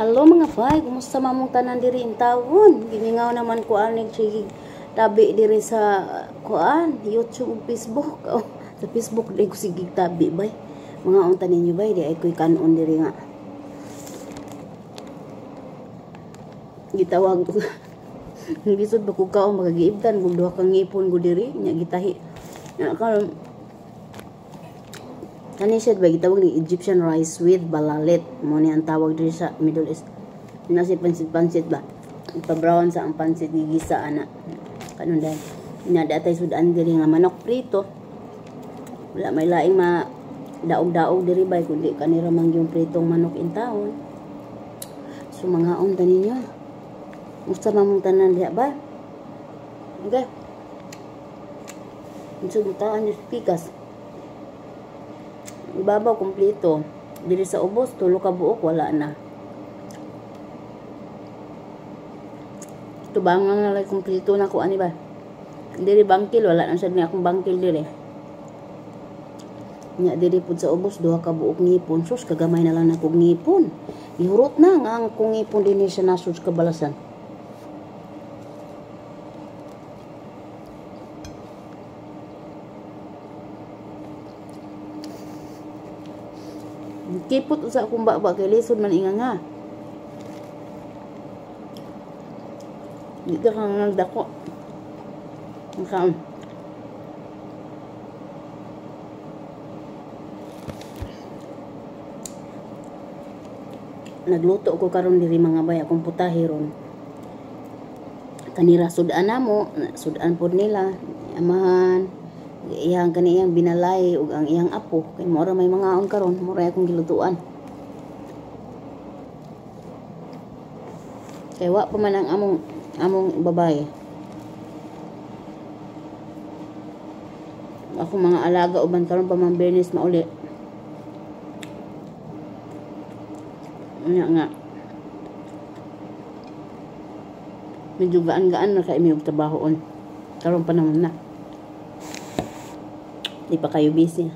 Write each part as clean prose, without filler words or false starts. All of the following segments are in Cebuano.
Hello mga bay, kumusta mamong tanan diri in tawon? Gimingaw naman ko anig sige tabi diri sa kuan, YouTube ug Facebook. Oh, sa Facebook di ko sige tabi bay. Mga unta ninyo bay, di ay ko'y kanon diri nga. Gitawag ko. Lisod ba ko kaon makagiibdan kung duha ka ngipon ko diri nya gitahi. Nya karon kani siya ba gitawag ni Egyptian rice with balalit. Mo ni ang tawag diri sa Middle East. Na si pansit-pansit ba. Pa-brown sa ang pansit gigisa ana. Kanon dahil nya datay sudan diri nga manok prito. Wala may laing ma daog-daog diri bay kundi kanira man yung pritong manok in taon. So mga unta ninyo. Musta man mong tanan diha ba? Okay. Unsa taan yung pikas. Ibabaw kumpleto. Diri sa ubos tulo ka buok wala na. Tubangan na lang kumpleto na ko ani ba. Diri bangkil wala na sad ni akong bangkil diri. Nya diri pud sa ubos duha ka buok ngipon. Sus kagamay na lang nakog ngipon. Gihurot na nga ang akong ngipon dinhi sa nasod sa kabalasan. Kipot usa akong baba kay lisod man inga nga. Di ka kang nagdako. Ang nagluto ko karon diri mga bay akong putahe ron. Kanira sudan namo, sudan pod nila, amahan. Iyang kani iyang binalay ug ang iyang apo kay mora may mga aon karon, mora akong gilutuan. Kay wa pa man ang among babae. Ako mga alaga uban karon pa man Bernice mauli. Nya nga. Medyo gaan-gaan na kay mi og trabahoon. Karon pa naman na. Di pa kayo busy.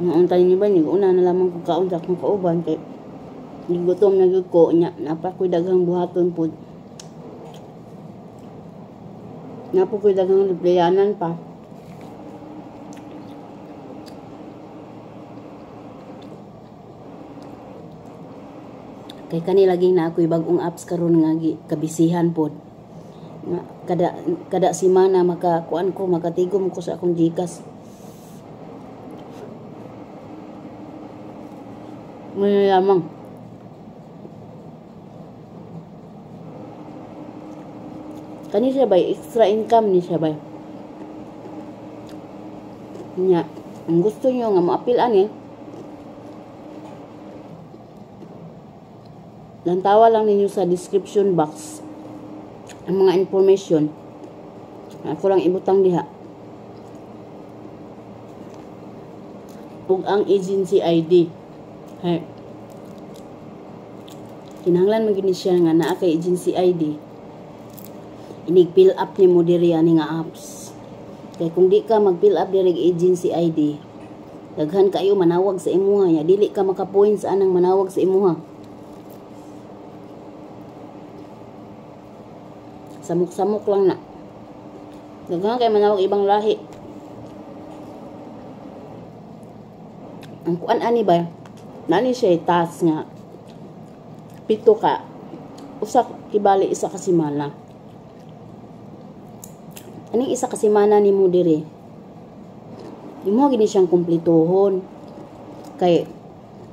Noong tayo niyo ba, una na lamang ko kaon sa akong kauban kay gutom na gyud ko nya napa ko'y daghang buhaton pod. Napa ko'y daghang replayanan pa. Kay kani lagi na ako'y bagong apps karon nga kabisihan pod. Nga kada semana makakuan ko, makatigom ko sa akong GCash. Ngayon lamang. Kani siya bay, extra income ni siya bay. Nya, ang gusto nyo nga moapil ani, lantawa lang ninyo sa description box ang mga information. Ako lang ibutang diha. Ug ang agency ID. Hey. Kinahanglan man gyud ni siya nga naa kay agency ID. Inig fill up nimo diri ani nga apps. Kay kung di ka mag-fill up diri agency ID, daghan kayo manawag sa imuha nya dili ka maka-points anang manawag sa imuha. Samok-samok lang na. Daghan kay manawag ibang lahi. Ang kuan ani ba? Nani siya task nga pito ka usa kibali isa ka semana. Aning isa ka semana nimo diri? Imo gini siyang kumpletohon. Kay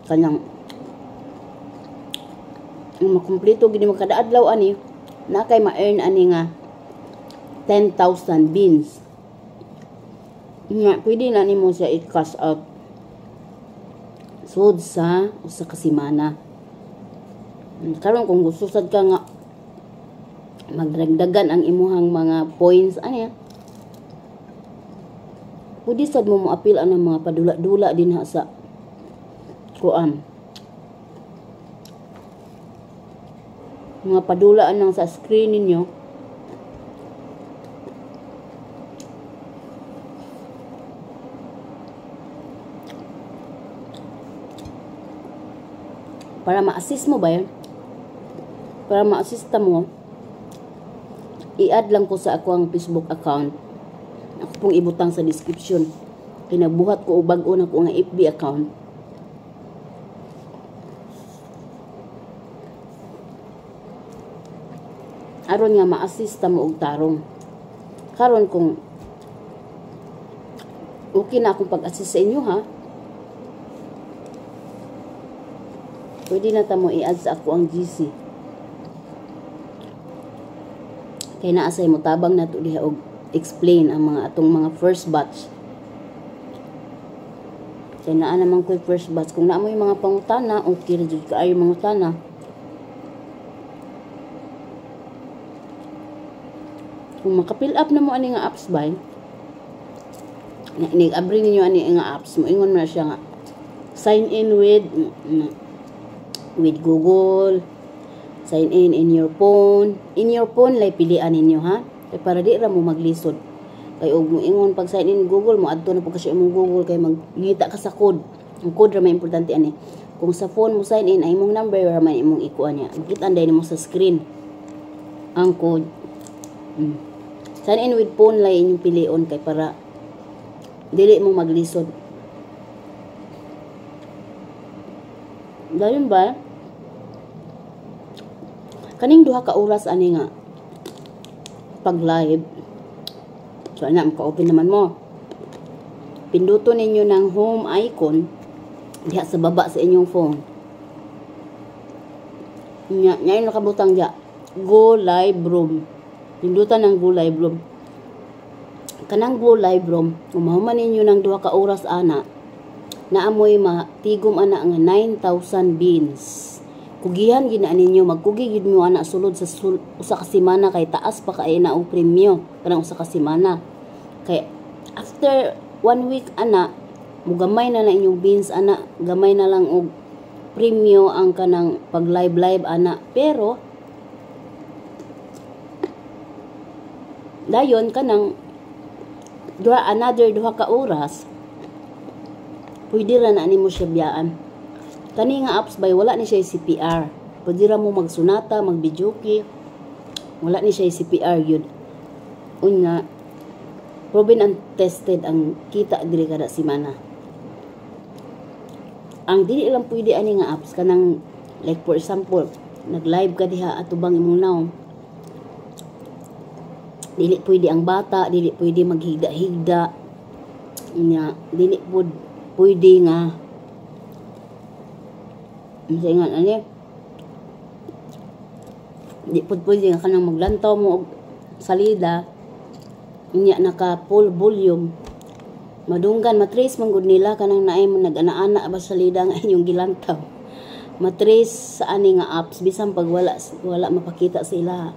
kanang ang makumpleto gini mo kada adlaw ani na kay ma-earn ani nga 10,000 beans. Nga pwede na nimo siya i-cash out sud sa usa ka semana. Karon kung gusto sad ka nga magdagdagan ang imuhang mga points ani, pwede sad mo moapil ang mga padula-dula dinha sa kuan. Mga padulaan lang sa screen ninyo. Para ma-assist mo ba yun? Para ma-assista mo, i-add lang ko sa ako ang Facebook account. Ako pong ibutang sa description. Kinabuhat ko og bag-o na ko nga FB account. Aron nga ma-assist mo og tarong. Karon kung okay na akong pag-assist sa inyo ha, pwede na ta mo i-add sa ako ang GC. Kay naa say motabang na to diha og explain ang mga atong mga first batch. Kay naa naman ko'y first batch. Kung naa mo yung mga pangutana, okay ra jud kaayo mangutana. Kung maka-fill up na mo ani nga apps bay, nig-abri ninyo ani nga apps, moingon man na siya nga sign in with Google, sign in your phone. In your phone lay pilian ninyo ha, kay para di ra mo maglisod. Kay og moingon pag sign in Google mo adto na pud ka sa imong Google kay mangita ka sa code. Ang code ra may importante ani. Kung sa phone mo sign in ay imong number ra man imong ikuan niya. Makita anday nimo sa screen ang code. Sign in with phone lay inyong pilion kay para dili mo maglisod. Dayon ba? Kaning duha ka oras ani nga pag live. So ana maka-open naman mo. Pinduto ninyo ng home icon diha sa baba sa inyong phone. Nya nya nakabutang diha go live room. Pindutan ang go live room. Kanang go live room, mahuman ninyo ng duha ka oras ana, naamoy matigom ana nga 9,000 beans. Kugihan gina ninyo, magkugi gid mo ana sulod sa usa ka semana kay taas pa kay na og premyo kanang usa ka semana. Kay after 1 week ana, mugamay na na inyong beans ana, gamay na lang og premyo ang kanang pag live live ana. Pero dayon kanang duha another duha ka oras, pwede ra na nimo siya biyaan. Kani nga apps bay wala ni siya CPR. Pwede ra mo magsunata, magbijuki. Wala ni siya CPR gyud. Unya proven and tested ang kita diri kada semana. Ang dili lang pwede ani nga apps kanang like for example, nag-live ka diha atubang imong nawong. Dili pwede ang bata, dili pwede maghigda-higda. Nya dili pud pwede nga unsa nga ani? Di pud pwede nga kanang maglantaw mo og salida unya naka full volume. Madunggan matrace man gud nila kanang naay mo nag-ana-ana ba salida nga inyong gilantaw. Matrace sa ani nga apps bisan pag wala mapakita sa ila.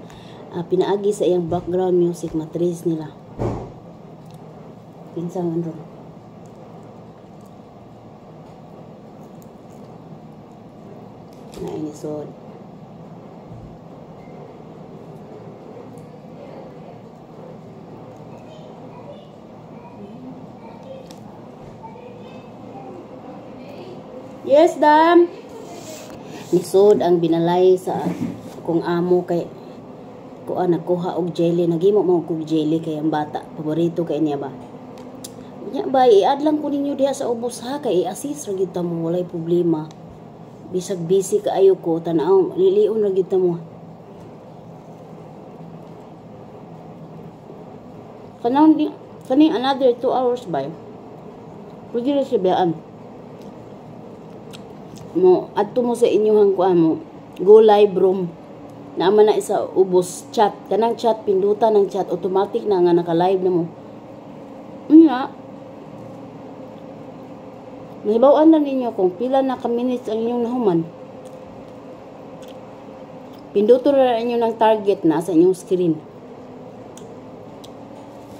Pinaagi sa iyang background music matrace nila. Kinsa man ron? Nainisod. Yes, dam. Nisod ang binalay sa akong amo kay kuan nagkuha og jelly, naghimo mo og jelly kay ang bata paborito kay niya ba. Nya ba i-add lang ko ninyo diha sa ubos ha kay i-assist ra gyud ta mo, walay problema. Bisag busy kaayo ko tan-aw lilion ra gyud ta mo. Kanang kaning another 2 hours bay. Pwede ra siya biyaan. Mo adto mo sa inyong kuan mo go live room. Naman na isa ubos chat. Kanang chat, pindutan ng chat, automatic na nga naka-live na mo. Nga. Nahibaw-an na ninyo kung pila na ka minutes ang inyong nahuman. Pinduto na ninyo ng target na sa inyong screen.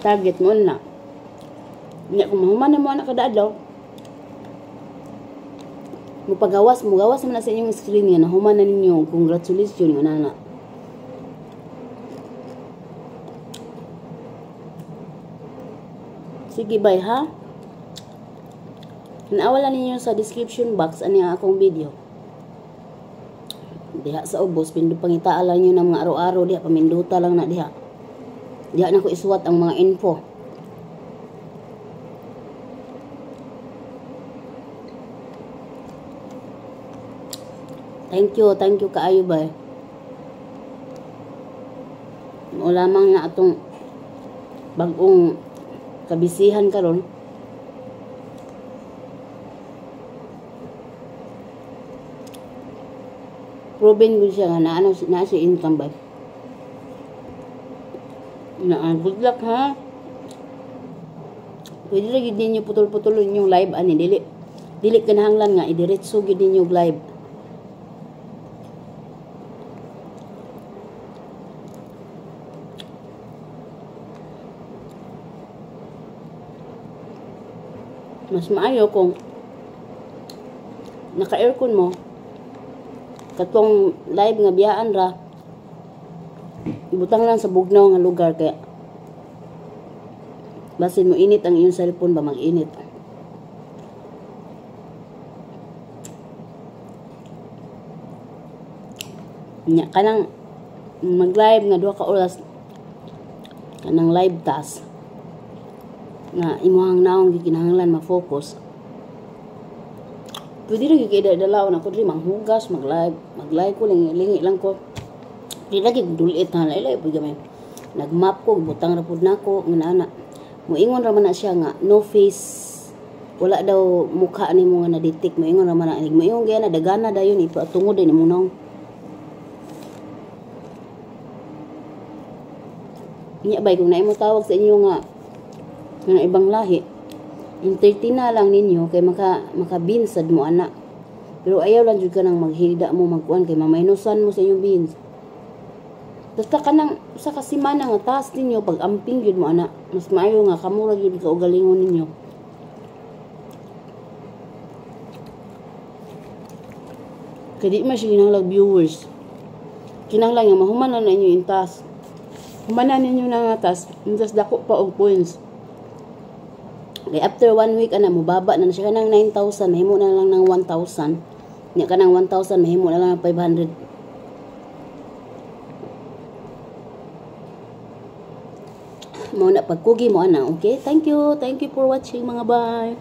Target mo na. Nga kung mahuman na mo na kada adlaw, mupagawas, mugawas man na sa inyong screen nga nahuman na ninyo. Congratulations nga nana. Sige, bye ha. Naawala ninyo sa description box ani ang akong video. Diha sa ubos pindot pangitaa lang yun ang mga araw-araw diha, paminduta lang na diha. Diha na ko isuwat ang mga info. Thank you kaayo ba. Mao lamang na atong bag-ong kabisihan karon. Proven ko siya nga na ano na siya income ba. Na good luck ha. Pwede ra gyud ninyo putol-putulon yung live ani, dili dili kinahanglan nga idiretso gyud ninyo live. Mas maayo kung naka-aircon mo katong live nga biyaan ra, ibutang lang sa bugnaw nga lugar kaya basin mo init ang iyong cellphone ba, mag-init. Nya kanang mag-live nga 2 ka oras kanang live task nga imuhang naong gikinahanglan ma-focus. Pwede ra gyud kay dalaw na ko diri manghugas, mag-live, mag-live ko lingi lang ko. Di lagi dulit na laylay pud gamay. Nagmap ko, butang ra pud nako ngana. Moingon ra man na siya nga no face, wala daw mukha nimo nga na-detect. Moingon ra man na, moingon gyud na dagana dayon ipatungod din nimo naong. Nya bay kung naimo tawag sa inyo nga nga ibang lahi, entertain na lang ninyo kay maka-beans sad mo ana. Pero ayaw lang jud ka nang maghilda mo magkuan kay mamainusan mo sa inyong beans. Basta kanang usa ka semana nga taas ninyo pag amping jud mo ana, mas maayo nga kamo ra jud kaugalingon ninyo. Kay di man siya kinahanglan viewers. Kinahanglan nga mahuman na inyo yung task. Humanan ninyo na nga task, intas dako pa og points. Kay after 1 week ana mobaba na siya kanang 9,000, mahimo na lang ng 1,000. Nya kanang 1,000 mahimo na lang ng 500. Mao na pagkugi mo ana, okay? Thank you for watching mga bye.